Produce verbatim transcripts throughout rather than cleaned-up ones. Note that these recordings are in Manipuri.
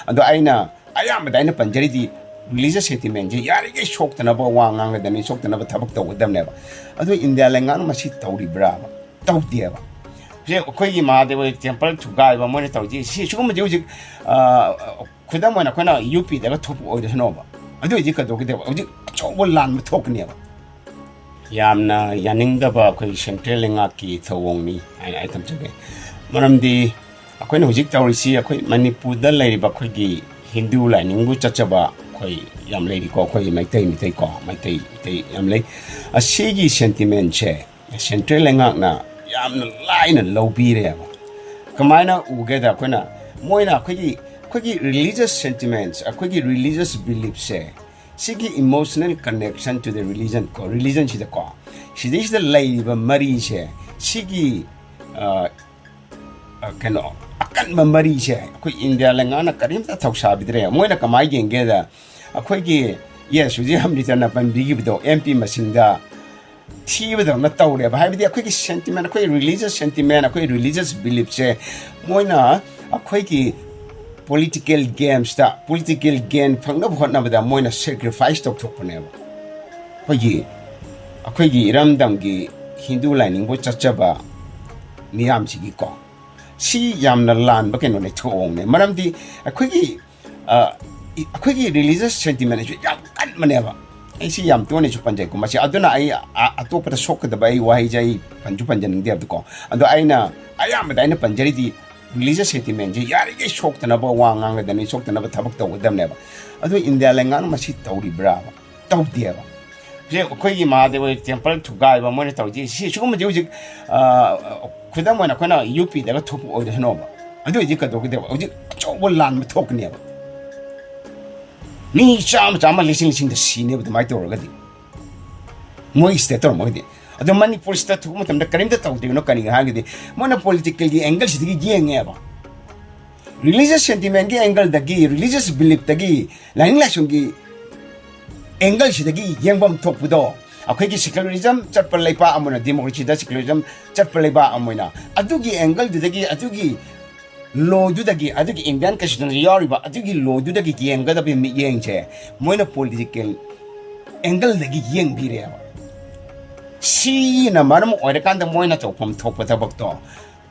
ꯑꯗꯣ ꯑꯩꯅ ꯑꯌꯥꯝꯕꯗ ꯑꯩꯅ ꯄꯟꯖꯔꯤꯗꯤ religious sentimentꯁꯦ ꯌꯥꯔꯤꯈꯩ ꯁꯣꯛꯇꯅꯕ ꯋꯥ ꯉꯥꯡꯒꯗꯕꯅꯤ, ꯁꯣꯛꯇꯅꯕ ꯊꯕꯛ ꯇꯧꯒꯗꯕꯅꯦꯕ꯫ ꯑꯗꯣ ꯏꯟꯗꯤꯌꯥ ꯂꯩꯉꯥꯛꯅ ꯃꯁꯤ ꯇꯧꯔꯤꯕ꯭ꯔꯥꯕ? ꯇꯧꯗꯦꯕ꯫ ꯍꯧꯖꯤꯛ ꯑꯩꯈꯣꯏꯒꯤ ꯃꯍꯥꯗꯦꯕ temple ꯊꯨꯒꯥꯏꯕ ꯃꯣꯏꯅ ꯇꯧꯔꯤꯁꯤ, ꯁꯤ ꯁꯤꯒꯨꯝꯕꯁꯤ ꯍꯧꯖꯤꯛ, ꯑ, ꯈꯨꯗꯝ ꯑꯣꯏꯅ ꯑꯩꯈꯣꯏꯅ ꯌꯨ ꯄꯤꯗꯒ ꯊꯣꯛꯄ ꯑꯣꯏꯔꯁꯅꯣꯕ, ꯑꯗꯨ ꯑꯣꯏꯗꯤ ꯀꯩꯗꯧꯒꯗꯦꯕ? ꯍꯧꯖꯤꯛ ꯑꯆꯧꯕ ꯂꯥꯟ ꯑꯃ ꯊꯣꯛꯀꯅꯦꯕ꯫ ꯌꯥꯝꯅ ꯌꯥꯅꯤꯡꯗꯕ ꯑꯩꯈꯣꯏ central ꯂꯩꯉꯥꯛꯀꯤ ꯊꯧꯑꯣꯡꯅꯤ ꯍꯥꯏꯅ ꯑꯩ ꯊꯝꯖꯒꯦ꯫ ꯃꯔꯝꯗꯤ ꯑꯩꯈꯣꯏꯅ ꯍꯧꯖꯤꯛ ꯇꯧꯔꯤꯁꯤ, ꯑꯩꯈꯣꯏ ꯃꯅꯤꯄꯨꯔꯗ ꯂꯩꯔꯤꯕ ꯑꯩꯈꯣꯏꯒꯤ ꯍꯤꯟꯗꯨ ꯂꯥꯏꯅꯤꯡꯕꯨ ꯆꯠꯆꯕ ꯑꯩꯈꯣꯏ ꯌꯥꯝ ꯂꯩꯔꯤꯀꯣ, ꯑꯩꯈꯣꯏ ꯃꯩꯇꯩ, ꯃꯩꯇꯩꯀꯣ, ꯃꯩꯇꯩ, ꯃꯩꯇꯩ ꯌꯥꯝ ꯂꯩ꯫ ꯑꯁꯤꯒꯤ sentimentꯁꯦ central ꯂꯩꯉꯥꯛꯅ ꯌꯥꯝꯅ ꯂꯥꯏꯅ ꯂꯧꯕꯤꯔꯦꯕ꯫ ꯀꯃꯥꯏꯅ ꯎꯒꯦꯗ, ꯑꯩꯈꯣꯏꯅ, ꯃꯣꯏꯅ ꯑꯩꯈꯣꯏꯒꯤ, ꯑꯩꯈꯣꯏꯒꯤ religious sentiments, ꯑꯩꯈꯣꯏꯒꯤ religious beliefꯁꯦ, ꯁꯤꯒꯤ emotional connection to the religion ꯀꯣ, religionꯁꯤꯗꯀꯣ, ꯁꯤꯗꯩꯁꯤꯗ ꯂꯩꯔꯤꯕ ꯃꯔꯤꯁꯦ, ꯁꯤꯒꯤ, ꯑ, ꯑ, ꯀꯩꯅꯣ, ꯑꯀꯟꯕ ꯃꯔꯤꯁꯦ ꯑꯩꯈꯣꯏ ꯏꯟꯗꯤꯌꯥ ꯂꯩꯉꯥꯛꯅ ꯀꯔꯤꯝꯇ ꯊꯧꯁꯥꯕꯤꯗ꯭ꯔꯦ꯫ ꯃꯣꯏꯅ ꯀꯃꯥꯏꯅ ꯌꯦꯡꯒꯦꯗ, ꯑꯩꯈꯣꯏꯒꯤ, yes, ꯍꯧꯖꯤꯛ ꯑꯃ꯭ꯔꯤꯇꯅ ꯄꯟꯕꯤꯈꯤꯕꯗꯣ, ꯑꯦꯝ ꯄꯤ ꯃꯁꯤꯡꯗ ꯊꯤꯕꯗꯧꯅ ꯇꯧꯔꯦꯕ꯫ ꯍꯥꯏꯕꯗꯤ ꯑꯩꯈꯣꯏꯒꯤ sentiment, ꯑꯩꯈꯣꯏ religious sentiment, ꯑꯩꯈꯣꯏ religious beliefꯁꯦ ꯃꯣꯏꯅ ꯑꯩꯈꯣꯏꯒꯤ political gamesꯇ, political gain ꯐꯪꯅꯕ ꯍꯣꯠꯅꯕꯗ ꯃꯣꯏꯅ sacrifice ꯇꯧꯊꯣꯛꯄꯅꯦꯕ꯫ ꯑꯩꯈꯣꯏꯒꯤ, ꯑꯩꯈꯣꯏꯒꯤ ꯏꯔꯝꯗꯝꯒꯤ ꯍꯤꯟꯗꯨ ꯂꯥꯏꯅꯤꯡꯕꯨ ꯆꯠꯆꯕ ꯃꯤꯌꯥꯝꯁꯤꯒꯤꯀꯣ, ꯁꯤ ꯌꯥꯝꯅ ꯂꯥꯟꯕ ꯀꯩꯅꯣꯅꯦ, ꯊꯧꯑꯣꯡꯅꯦ꯫ ꯃꯔꯝꯗꯤ ꯑꯩꯈꯣꯏꯒꯤ, ꯑ, ꯏ-, ꯑꯩꯈꯣꯏꯒꯤ religious sentiment ꯑꯁꯤ ꯌꯥꯝ ꯀꯟꯕꯅꯦꯕ꯫ ꯑꯩ ꯁꯤ ꯌꯥꯝ ꯇꯣꯏꯅꯁꯨ ꯄꯟꯖꯩꯀꯣ ꯃꯁꯤ, ꯑꯗꯨꯅ ꯑꯩ ꯑ-, ꯑꯇꯣꯞꯄꯗ ꯁꯣꯛꯀꯗꯕ ꯑꯩ ꯋꯥꯍꯩꯁꯦ ꯑꯩ ꯄꯟꯁꯨ ꯄꯟꯖꯅꯤꯡꯗꯦ ꯍꯥꯏꯕꯗꯤꯀꯣ꯫ ꯑꯗꯣ ꯑꯩꯅ ꯑꯌꯥꯝꯕꯗ ꯑꯩꯅ ꯄꯟꯖꯔꯤꯗꯤ religious sentimentꯁꯦ ꯌꯥꯔꯤꯈꯩ ꯁꯣꯛꯇꯅꯕ ꯋꯥ ꯉꯥꯡꯒꯗꯕꯅꯤ, ꯁꯣꯛꯇꯅꯕ ꯊꯕꯛ ꯇꯧꯒꯗꯕꯅꯦꯕ꯫ ꯑꯗꯣ ꯏꯟꯗꯤꯌꯥ ꯂꯩꯉꯥꯛꯅ ꯃꯁꯤ ꯇꯧꯔꯤꯕ꯭ꯔꯥꯕ? ꯇꯧꯗꯦꯕ꯫ ꯍꯧꯖꯤꯛ ꯑꯩꯈꯣꯏꯒꯤ ꯃꯍꯥꯗꯦꯕ temple ꯊꯨꯒꯥꯏꯕ ꯃꯣꯏꯅ ꯇꯧꯔꯤꯁꯤ, ꯁꯤ, ꯁꯤꯒꯨꯝꯕꯁꯤ ꯍꯧꯖꯤꯛ, ꯑ, ꯈꯨꯗꯝ ꯑꯣꯏꯅ ꯑꯩꯈꯣꯏꯅ ꯌꯨ ꯄꯤꯗꯒ ꯊꯣꯛꯄ ꯑꯣꯏꯔꯁꯅꯣꯕ, ꯑꯗꯨ ꯑꯣꯏꯗꯤ ꯀꯩꯗꯧꯒꯗꯦꯕ? ꯍꯧꯖꯤꯛ ꯑꯆꯧꯕ ꯂꯥꯟ ꯑꯃ ꯊꯣꯛꯀꯅꯦꯕ꯫ ꯃꯤ ꯆꯥꯝꯃ, ꯆꯥꯝꯃ, ꯂꯤꯁꯤꯡ, ꯂꯤꯁꯤꯡꯗ ꯁꯤꯅꯦꯕ ꯑꯗꯨꯃꯥꯏꯅ ꯇꯧꯔꯒꯗꯤ, ꯃꯣꯏꯒꯤ state ꯇꯧꯔꯝꯃꯒꯗꯤ꯫ ꯑꯗꯣ ꯃꯅꯤꯄꯨꯔ state ꯊꯣꯛꯄ ꯃꯇꯝꯗ ꯀꯔꯤꯝꯇ ꯇꯧꯗ꯭ꯔꯤꯕꯅꯣ? ꯀꯔꯤꯒꯤꯅꯣ ꯍꯥꯏꯔꯒꯗꯤ, ꯃꯣꯏꯅ politicalꯒꯤ angleꯁꯤꯗꯒꯤ ꯌꯦꯡꯉꯦꯕ꯫ Religious sentimentꯀꯤ angleꯗꯒꯤ, religious beliefꯇꯒꯤ, ꯂꯥꯏꯅꯤꯡ ꯂꯥꯏꯁꯣꯟꯒꯤ angleꯁꯤꯗꯒꯤ ꯌꯦꯡꯐꯝ ꯊꯣꯛꯄꯗꯣ, ꯑꯩꯈꯣꯏꯒꯤ secularism ꯆꯠꯄ ꯂꯩꯕꯥꯛ ꯑꯃ ꯑꯣꯏꯅ, democracyꯗ secularism ꯆꯠꯄ ꯂꯩꯕꯥꯛ ꯑꯃ ꯑꯣꯏꯅ, ꯑꯗꯨꯒꯤ angleꯗꯨꯗꯒꯤ, ꯑꯗꯨꯒꯤ ꯂꯣꯗꯨꯗꯒꯤ, ꯑꯗꯨꯒꯤ ꯏꯟꯗꯤꯌꯥꯟ ꯀꯟꯁꯇꯤꯇ꯭ꯌꯨꯁꯟꯗ ꯌꯥꯎꯔꯤꯕ ꯑꯗꯨꯒꯤ ꯂꯣꯗꯨꯗꯒꯤ ꯌꯦꯡꯒꯗꯕ ꯃꯤꯠꯌꯦꯡꯁꯦ ꯃꯣꯏꯅ ꯄꯣꯂꯤꯇꯤꯀꯦꯜ ꯑꯦꯡꯒꯜꯗꯒꯤ ꯌꯦꯡꯕꯤꯔꯦꯕ꯫ ꯁꯤꯅ ꯃꯔꯝ ꯑꯣꯏꯔꯀꯥꯟꯗ ꯃꯣꯏꯅ ꯇꯧꯐꯝ ꯊꯣꯛꯄ ꯊꯕꯛꯇꯣ,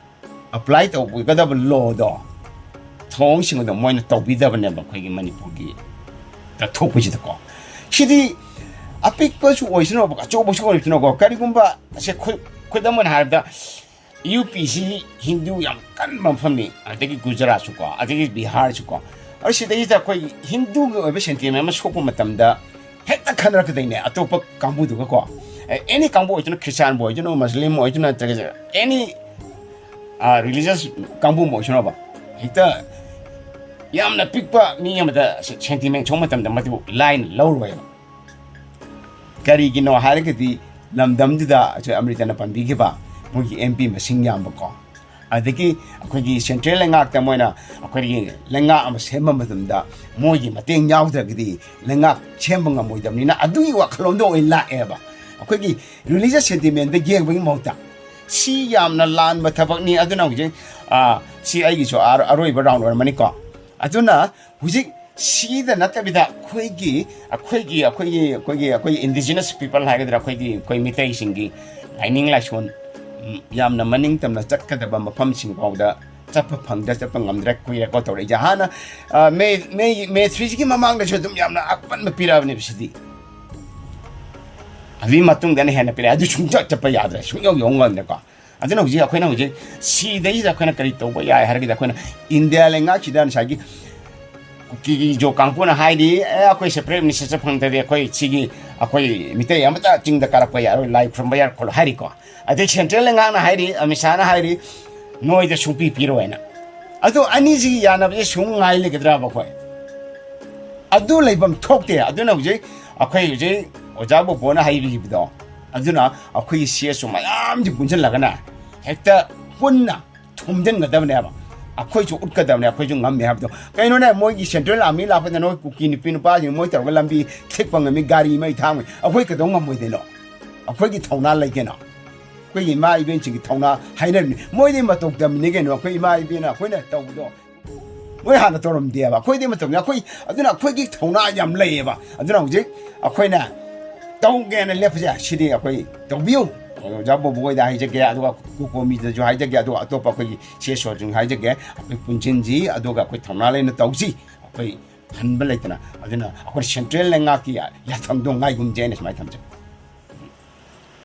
ꯑꯦꯄ꯭ꯂꯥꯏ ꯇꯧꯕꯤꯒꯗꯕ ꯂꯣꯗꯣ, ꯊꯧꯑꯣꯡꯁꯤꯡꯗꯣ ꯃꯣꯏꯅ ꯇꯧꯕꯤꯗꯕꯅꯦꯕ ꯑꯩꯈꯣꯏꯒꯤ ꯃꯅꯤꯄꯨꯔꯒꯤ ꯊꯣꯛꯄꯁꯤꯗꯀꯣ꯫ ꯁꯤꯗꯤ ꯑꯄꯤꯛꯄꯁꯨ ꯑꯣꯏꯁꯅꯨꯕ, ꯑꯆꯧꯕꯁꯨ ꯑꯣꯏꯁꯅꯨꯀꯣ, ꯀꯔꯤꯒꯨꯝꯕ ꯁꯦ ꯈꯨ-, ꯈꯨꯗꯝ ꯑꯣꯏꯅ ꯍꯥꯏꯔꯕꯗ, ꯌꯨ ꯄꯤꯁꯤ ꯍꯤꯟꯗꯨ ꯌꯥꯝ ꯀꯟꯕ ꯃꯐꯝꯅꯤ, ꯑꯗꯒꯤ ꯒꯨꯖꯔꯥꯠꯁꯨꯀꯣ, ꯑꯗꯒꯤ ꯕꯤꯍꯥꯔꯁꯨꯀꯣ꯫ ꯑꯗꯨ ꯁꯤꯗꯩꯁꯤꯗ ꯑꯩꯈꯣꯏ ꯍꯤꯟꯗꯨꯒꯤ ꯑꯣꯏꯕ ꯁꯦꯟꯇꯤꯃꯦꯟ ꯑꯃ ꯁꯣꯛꯄ ꯃꯇꯝꯗ ꯍꯦꯛꯇ ꯈꯟꯅꯔꯛꯀꯗꯣꯏꯅꯦ ꯑꯇꯣꯞꯄ ꯀꯥꯡꯕꯨꯗꯨꯒꯀꯣ꯫ ꯑꯦꯅꯤ ꯀꯥꯡꯕꯨ ꯑꯣꯏꯁꯅꯨ, ꯈ꯭ꯔꯤꯁꯇꯥꯟꯕꯨ ꯑꯣꯏꯁꯅꯨ, ꯃꯨꯁꯂꯤꯝ ꯑꯣꯏꯁꯅꯨ, ꯅꯠꯇ꯭ꯔꯒ ꯑꯦꯅꯤ ꯔꯤꯂꯤꯖꯁ ꯀꯥꯡꯕꯨ ꯑꯃ ꯑꯣꯏꯁꯅꯨꯕ, ꯍꯦꯛꯇ ꯌꯥꯝꯅ ꯄꯤꯛꯄ ꯃꯤ ꯑꯃꯗ ꯁꯦꯟꯇꯤꯃꯦꯟ ꯁꯣꯛꯄ ꯃꯇꯝꯗ ꯃꯗꯨ ꯂꯥꯏꯅ ꯂꯧꯔꯣꯏꯕ꯫ ꯀꯔꯤꯒꯤꯅꯣ ꯍꯥꯏꯔꯒꯗꯤ, ꯂꯝꯗꯝꯗꯨꯗ ꯑꯩꯈꯣꯏ ꯑꯃ꯭ꯔꯤꯇꯅ ꯄꯟꯕꯤꯈꯤꯕ ꯃꯣꯏꯒꯤ ꯑꯦꯝ ꯄꯤ ꯃꯁꯤꯡ ꯌꯥꯝꯕꯀꯣ, ꯑꯗꯒꯤ ꯑꯩꯈꯣꯏꯒꯤ ꯁꯦꯟꯇ꯭ꯔꯦꯜ ꯂꯩꯉꯥꯛꯇ ꯃꯣꯏꯅ ꯑꯩꯈꯣꯏꯒꯤ ꯂꯩꯉꯥꯛ ꯑꯃ ꯁꯦꯝꯕ ꯃꯇꯝꯗ ꯃꯣꯏꯒꯤ ꯃꯇꯦꯡ ꯌꯥꯎꯗ꯭ꯔꯒꯗꯤ ꯂꯩꯉꯥꯛ ꯁꯦꯝꯕ ꯉꯝꯃꯣꯏꯗꯕꯅꯤꯅ, ꯑꯗꯨꯒꯤ ꯋꯥꯈꯜꯂꯣꯟꯗꯣ ꯑꯣꯏꯅ ꯂꯥꯛꯑꯦꯕ꯫ ꯑꯩꯈꯣꯏꯒꯤ ꯔꯤꯂꯤꯖꯁ ꯁꯦꯟꯇꯤꯃꯦꯟꯗ ꯌꯦꯡꯕꯒꯤ ꯃꯍꯨꯠꯇ, ꯁꯤ ꯌꯥꯝꯅ ꯂꯥꯟꯕ ꯊꯕꯛꯅꯤ꯫ ꯑꯗꯨꯅ ꯍꯧꯖꯤꯛ, ꯑ, ꯁꯤ ꯑꯩꯒꯤꯁꯨ ꯑꯔꯣꯏꯕ ꯔꯥꯎꯟ ꯑꯣꯏꯔꯝꯃꯅꯤꯀꯣ꯫ ꯑꯗꯨꯅ ꯍꯧꯖꯤꯛ ꯁꯤꯗ ꯅꯠꯇꯕꯤꯗ ꯑꯩꯈꯣꯏꯒꯤ, ꯑꯩꯈꯣꯏꯒꯤ, ꯑꯩꯈꯣꯏꯒꯤ, ꯑꯩꯈꯣꯏꯒꯤ, ꯑꯩꯈꯣꯏꯒꯤ ꯏꯟꯗꯤꯖꯤꯅꯁ ꯄꯤꯄꯜ ꯍꯥꯏꯒꯗ꯭ꯔꯥ, ꯑꯩꯈꯣꯏꯒꯤ, ꯑꯩꯈꯣꯏ ꯃꯤꯇꯩꯁꯤꯡꯒꯤ ꯂꯥꯏꯅꯤꯡ ꯂꯥꯏꯁꯣꯟ, ꯎꯝ, ꯌꯥꯝꯅ ꯃꯅꯤꯡ ꯇꯝꯅ ꯆꯠꯀꯗꯕ ꯃꯐꯝꯁꯤꯡ ꯐꯥꯎꯗ ꯆꯠꯄ ꯐꯪꯗ, ꯆꯠꯄ ꯉꯝꯗ꯭ꯔꯦ, ꯀꯨꯏꯔꯦꯀꯣ ꯇꯧꯔꯛꯏꯁꯦ꯫ ꯍꯥꯟꯅ, ꯑ, ꯃꯦ, ꯃꯦ, ꯃꯦ ꯊ꯭ꯔꯤꯁꯤꯒꯤ ꯃꯃꯥꯡꯗꯁꯨ ꯑꯗꯨꯝ ꯌꯥꯝꯅ ꯑꯄꯟꯕ ꯄꯤꯔꯛꯑꯕꯅꯦꯕ ꯁꯤꯗꯤ꯫ ꯑꯗꯨꯒꯤ ꯃꯇꯨꯡꯗꯅ ꯍꯦꯟꯅ ꯄꯤꯔꯛꯑꯦ꯫ ꯑꯗꯨ ꯁꯨꯡꯆꯠ ꯆꯠꯄ ꯌꯥꯗ꯭ꯔꯦ, ꯁꯨꯡꯌꯧ ꯌꯧ ꯉꯝꯗ꯭ꯔꯦꯀꯣ꯫ ꯑꯗꯨꯅ ꯍꯧꯖꯤꯛ ꯑꯩꯈꯣꯏꯅ ꯍꯧꯖꯤꯛ ꯁꯤꯗꯩꯁꯤꯗ ꯑꯩꯈꯣꯏꯅ ꯀꯔꯤ ꯇꯧꯕ ꯌꯥꯏ ꯍꯥꯏꯔꯒꯗꯤ, ꯑꯩꯈꯣꯏꯅ ꯏꯟꯗꯤꯌꯥ ꯂꯩꯉꯥꯛꯁꯤꯗ ꯉꯁꯥꯏꯒꯤ ꯀꯨꯀꯤꯒꯤ ꯖꯣ ꯀꯥꯡꯕꯨꯅ ꯍꯥꯏꯔꯤ, "ꯑꯦ, ꯑꯩꯈꯣꯏ ꯁꯦꯄꯔꯦꯠ ꯃꯤꯅꯤꯁꯇꯔ ꯐꯪꯗ꯭ꯔꯗꯤ ꯑꯩꯈꯣꯏ ꯁꯤꯒꯤ, ꯑꯩꯈꯣꯏ ꯃꯤꯇꯩ ꯑꯃꯠꯇ ꯆꯤꯡꯗ ꯀꯥꯔꯛꯄ ꯌꯥꯔꯣꯏ, ꯂꯥꯏ ꯈꯨꯔꯨꯝꯕ ꯌꯥꯔꯣꯏ" ꯈꯣꯠꯂꯣ ꯍꯥꯏꯔꯤꯀꯣ꯫ ꯑꯗꯩ ꯁꯦꯟꯇ꯭ꯔꯦꯜ ꯂꯩꯉꯥꯛꯅ ꯍꯥꯏꯔꯤ, ꯑꯃꯤꯠ ꯁꯥꯍꯅ ꯍꯥꯏꯔꯤ, "ꯅꯣꯏꯗ ꯁꯨꯡꯄꯤ ꯄꯤꯔꯣꯏꯅ"꯫ ꯑꯗꯣ ꯑꯅꯤꯁꯤꯒꯤ ꯌꯥꯅꯕꯁꯦ ꯁꯨꯝ ꯉꯥꯏ ꯂꯩꯒꯗ꯭ꯔꯕ ꯑꯩꯈꯣꯏ? ꯑꯗꯨ ꯂꯩꯐꯝ ꯊꯣꯛꯇꯦ꯫ ꯑꯗꯨꯅ ꯍꯧꯖꯤꯛ ꯑꯩꯈꯣꯏ ꯍꯧꯖꯤꯛ ꯑꯣꯖꯥ ꯕꯣꯕꯣꯅ ꯍꯥꯏꯕꯤꯈꯤꯕꯗꯣ, ꯑꯗꯨꯅ ꯑꯩꯈꯣꯏꯒꯤ ꯁꯤ ꯑꯦꯁ ꯑꯣ ꯃꯌꯥꯝꯁꯤ ꯄꯨꯟꯁꯤꯜꯂꯒꯅ ꯍꯦꯛꯇ ꯄꯨꯟꯅ ꯊꯣꯝꯖꯤꯟꯒꯗꯕꯅꯦꯕ꯫ ꯑꯩꯈꯣꯏꯁꯨ ꯎꯠꯀꯗꯕꯅꯦ, ꯑꯩꯈꯣꯏꯁꯨ ꯉꯝꯃꯦ ꯍꯥꯏꯕꯗꯣ꯫ ꯀꯩꯅꯣꯅꯦ, ꯃꯣꯏꯒꯤ ꯁꯦꯟꯇ꯭ꯔꯦꯜ ꯑꯥꯔꯃꯤ ꯂꯥꯛꯄꯗ ꯅꯣꯏ ꯀꯨꯀꯤ ꯅꯨꯄꯤ ꯅꯨꯄꯥꯁꯤꯡ ꯃꯣꯏ ꯇꯧꯔꯒ ꯂꯝꯕꯤ ꯊꯤꯛꯄ ꯉꯝꯃꯤ, ꯒꯥꯔꯤ ꯃꯩ ꯊꯥꯡꯉꯤ, ꯑꯩꯈꯣꯏ ꯀꯩꯗꯧ ꯉꯝꯃꯣꯏꯗꯣꯏꯅꯣ? ꯑꯩꯈꯣꯏꯒꯤ ꯊꯧꯅꯥ ꯂꯩ ꯀꯩꯅꯣ꯫ ꯑꯩꯈꯣꯏꯒꯤ ꯏꯃꯥ ꯏꯕꯦꯟꯁꯤꯡꯒꯤ ꯊꯧꯅꯥ ꯍꯥꯏꯅꯔꯤꯅꯤ꯫ ꯃꯣꯏꯗꯤ ꯃꯇꯧ ꯇꯝꯃꯤꯅꯤ ꯀꯩꯅꯣ, ꯑꯩꯈꯣꯏ ꯏꯃꯥ ꯏꯕꯦꯟꯅ ꯑꯩꯈꯣꯏꯅ ꯇꯧꯕꯗꯣ ꯃꯣꯏ ꯍꯥꯟꯅ ꯇꯧꯔꯝꯗꯦꯕ꯫ ꯑꯩꯈꯣꯏꯗꯤ ꯃꯇꯝꯗ ꯑꯩꯈꯣꯏ, ꯑꯗꯨꯅ ꯑꯩꯈꯣꯏꯒꯤ ꯊꯧꯅꯥ ꯌꯥꯝ ꯂꯩꯌꯦꯕ꯫ ꯑꯗꯨꯅ ꯍꯧꯖꯤꯛ ꯑꯩꯈꯣꯏꯅ ꯇꯧꯒꯦꯅ ꯂꯦꯞꯄꯁꯦ, ꯁꯤꯗꯤ ꯑꯩꯈꯣꯏ ꯇꯧꯕꯤꯌꯨ꯫ ꯑꯣꯖꯥ ꯕꯣꯕꯣ ꯍꯣꯏꯗ ꯍꯥꯏꯖꯒꯦ, ꯑꯗꯨꯒ ꯀꯣꯀꯣꯃꯤꯗꯁꯨ ꯍꯥꯏꯖꯒꯦ, ꯑꯗꯨꯒ ꯑꯇꯣꯞꯄ ꯑꯩꯈꯣꯏꯒꯤ ꯁꯤ ꯑꯦꯁ ꯑꯣꯁꯤꯡ ꯍꯥꯏꯖꯒꯦ, ꯑꯩꯈꯣꯏ ꯄꯨꯟꯁꯤꯟꯁꯤ, ꯑꯗꯨꯒ ꯑꯩꯈꯣꯏ ꯊꯧꯅꯥ ꯂꯩꯅ ꯇꯧꯁꯤ꯫ ꯑꯩꯈꯣꯏ ꯍꯟꯕ ꯂꯩꯇꯅ꯫ ꯑꯗꯨꯅ ꯑꯩꯈꯣꯏ ꯁꯦꯟꯇ꯭ꯔꯦꯜ ꯂꯩꯉꯥꯛꯀꯤ ꯌꯥꯊꯪꯗꯣ ꯉꯥꯏꯒꯨꯝꯁꯦ ꯍꯥꯏꯅ ꯁꯨꯃꯥꯏꯅ ꯊꯝꯖꯒꯦ꯫